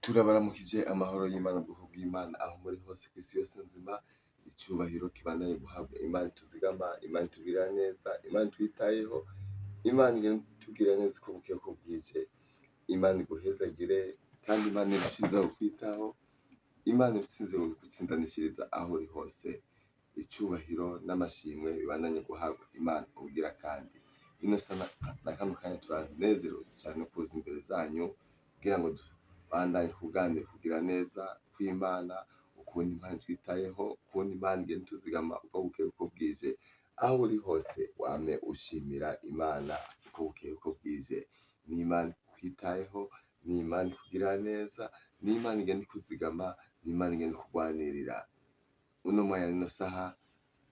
Turabaramukije amahoro y'Imana, ubwoko bw'Imana aho muri hose kw'isi yose nzima. Icubahiro kibandanye guhabwa Imana ituzigama, Imana itugirira neza, Imana itwitayeho, Imana igenda itugirira neza uko bukeye uko bwije. Imana iguhezagire kandi Imana irushizeho kukwitaho, Imana irushizeho kugutsindanishiriza aho uri hose. Icubahiro n'amashimwe bibandanye guhabwa Imana ubugira kandi. Ino saha na kano kanya turanezerewe cane kuza imbere zanyu kugira ngo tubandanye kuganira kugira neza kw'Imana, ukuntu Imana itwitayeho, ukuntu Imana igenda ituzigama uko bukeye uko bwije. Aho uri hose wame ushimira Imana uko bukeye uko bwije. Ni Imana ikwitayeho, ni Imana ikugirira neza, ni Imana igenda ikuzigama, ni Imana igenda ikugwanirira. Uno mwanya nino saha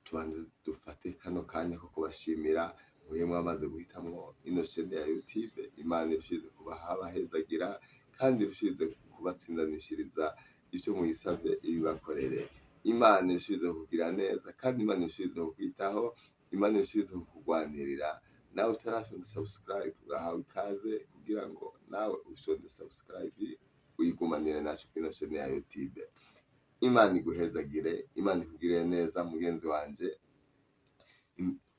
tubanze dufate kano kanya ko kubashimira mwe mwamaze guhitamwo ino shene ya YouTube. Imana irushirize kubahezagira kandi irushirize kubatsindanishiriza ivyo muyisavye ibibakorere. Imana irushirize kugira neza kandi Imana irushirize kukwitaho, Imana irushirize kukugwanirira. Nawe utarashonda subscribe, urahawe ikaze kugira ngo nawe ushonde subscribe uyigumanire naco kino shene ya YouTube. Imana iguhezagire, Imana ikugirire neza mugenzi wanje.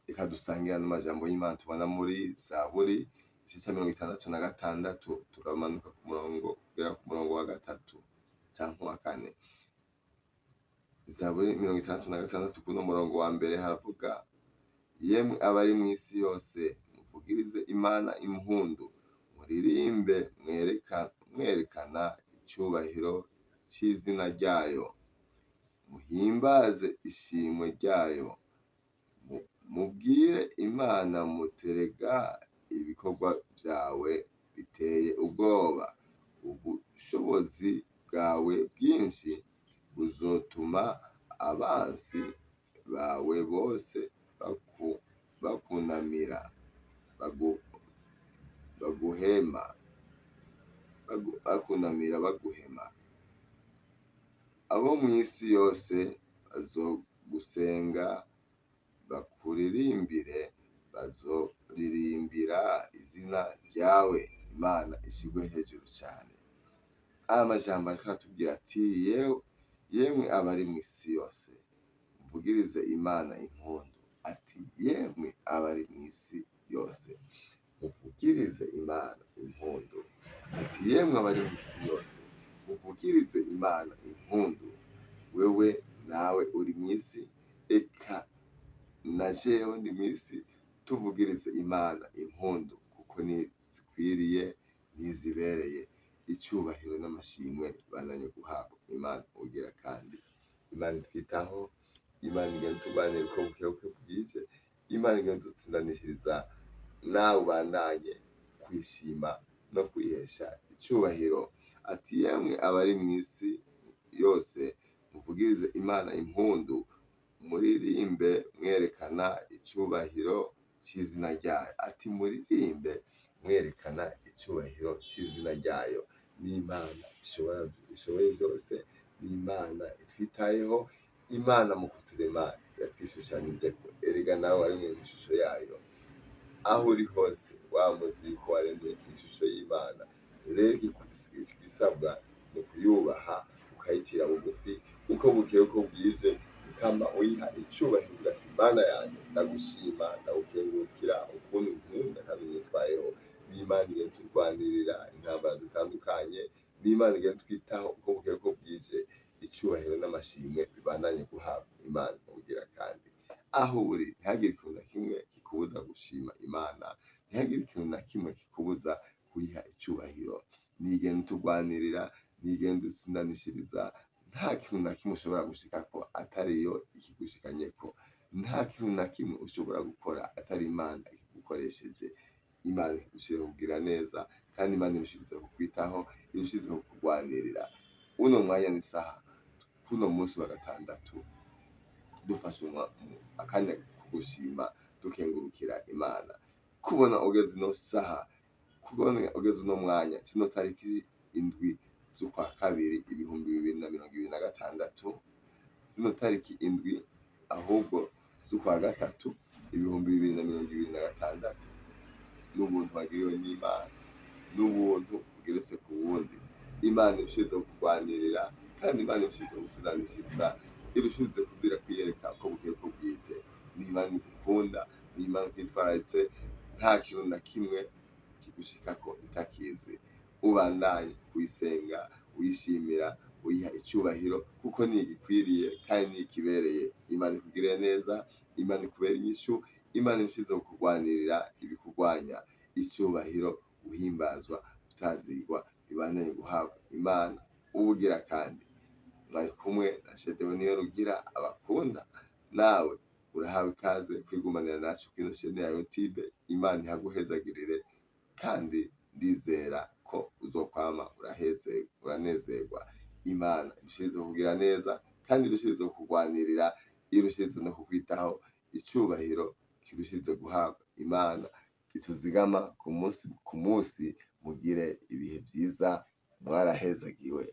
Reka dusangire ano majambo y'Imana tubona muri Zaburi igice ca 66, turamanuka ku murongo kugera ku murongo wa gatatu canke wa kane. Zaburi 66, kuno murongo wa mbere haravuga: "Yemwe abari mw'isi yose, muvugirize Imana impundu, muririmbe mwerekana icubahiro c'izina ryayo, muhimbaze ishimwe ryayo, mubwire Imana muterega ibikorwa vyawe biteye ubwoba, ubushobozi bwawe bwinshi buzotuma abansi bawe bose bakunamira, baguhema, bakunamira baguhema. Abo mw'isi yose bazogusenga bakuririmbire, bazoririmbira izina ryawe." Imana ishirwe hejuru cane. Aya majambo ariko aratubwira ati: "Yemwe abari mw'isi yose, muvugirize Imana impundu." Ati: "Yemwe abari mw'isi yose, muvugirize Imana impundu." Ati: "Yemwe abari mw'isi yose, muvugirize Imana impundu." Wewe nawe uri mw'isi, eka na jewe ndi mw'isi, tuvugirize Imana impundu kuko nizikwiriye, nizibereye. Icubahiro n'amashimwe bibandanye guhabwa Imana ubugira kandi. Imana itwitaho, Imana igenda itugwanirira uko bukeye uko bwije, Imana igenda idutsindanishiriza. Nawe ubandanye kwishima no kwihesha icubahiro. Ati: "Yemwe abari mw'isi yose, muvugirize Imana impundu, muririmbe mwerekana icubahiro c'izina ryayo." Ati: "Muririmbe mwerekana icubahiro c'izina ryayo." Ni Imana ishoboye byose, ni Imana itwitayeho. Imana mu kuturema yatwishushanijeko. Erega nawe waremwe mw'ishusho yayo. Aho uri hose wamuzi yuko waremwe mw'ishusho y'Imana. Rero igisabwa ni ukuyubaha, ukayicira bugufi uko bukeye uko bwije, ukama uyiha icubahiro, uvuga ati: "Mana yanjye, ndagushima, ndagukengurukira ukuntu unkunda kandi unyitwayeho." N'Imana igenda iturwanirira intambara zitandukanye, n'Imana igenda itwitaho uko bukeye uko bwije. Icubahiro n'amashimwe bibandanye guhabwa Imana ubugira kandi. Aho uri ntihagire ikintu na kimwe kikubuza gushima Imana, ntihagire ikintu na kimwe kikubuza kuyiha icubahiro. Nigenda itugwanirira, nigenda idutsindanishiriza. Nta kintu na kimwe ushobora gushikako atariyo ikigushikanyeko, nta kintu na kimwe ushobora gukora atari Imana ikigukoresheje. Imana irushirize kugira neza kandi Imana irushirize kukwitaho, irushirize kukugwanirira. Uno mwanya n'isaha, kuno munsi wa gatandatu, dufashe akanya ko gushima, dukengurukira Imana kubona ugeze ino saha, kubona ugeze uno mwanya, zino tariki 7 z'ukwa kabiri 2026, zino tariki 7 ahubwo z'ukwa gatatu 2026, n'ubuntu wagiriwe n'Imana, n'ubuntu bugeretse ku wundi. Imana irushirize kukurwanirira, kandi Imana irushirize kugusindanishiriza, irushirize kuzira kwiyereka ko bukeye ko bwije. Ni Imana igukunda, ni Imana ikwitwararitse, nta kintu na kimwe kigushikako itakizi. Ubandanye kuyisenga, uyishimira, uyiha icyubahiro, kuko ni igikwiriye kandi ni ikibereye. Imana ikugirire neza, Imana ikubere inyishu, Imana irushize kukurwanirira ibikurwanya. Icyubahiro, guhimbazwa, kutazigwa, bibandanye guhabwa Imana ubugira. Kandi mwari kumwe na Shedewe niyo rugira abakunda. Nawe urahawe ikaze kwigumanira nacu kuri ino chaîne ya YouTube. Imana ihaguhezagirire, kandi ndizera ko uzokwama uraheze uranezerwa. Imana irushirize kugira neza, kandi irushirize kukurwanirira, irushirize no kukwitaho. Icyubahiro kirushirize guhabwa Imana ituzigama ku munsi ku munsi. Mugire ibihe byiza, mwarahezagiwe.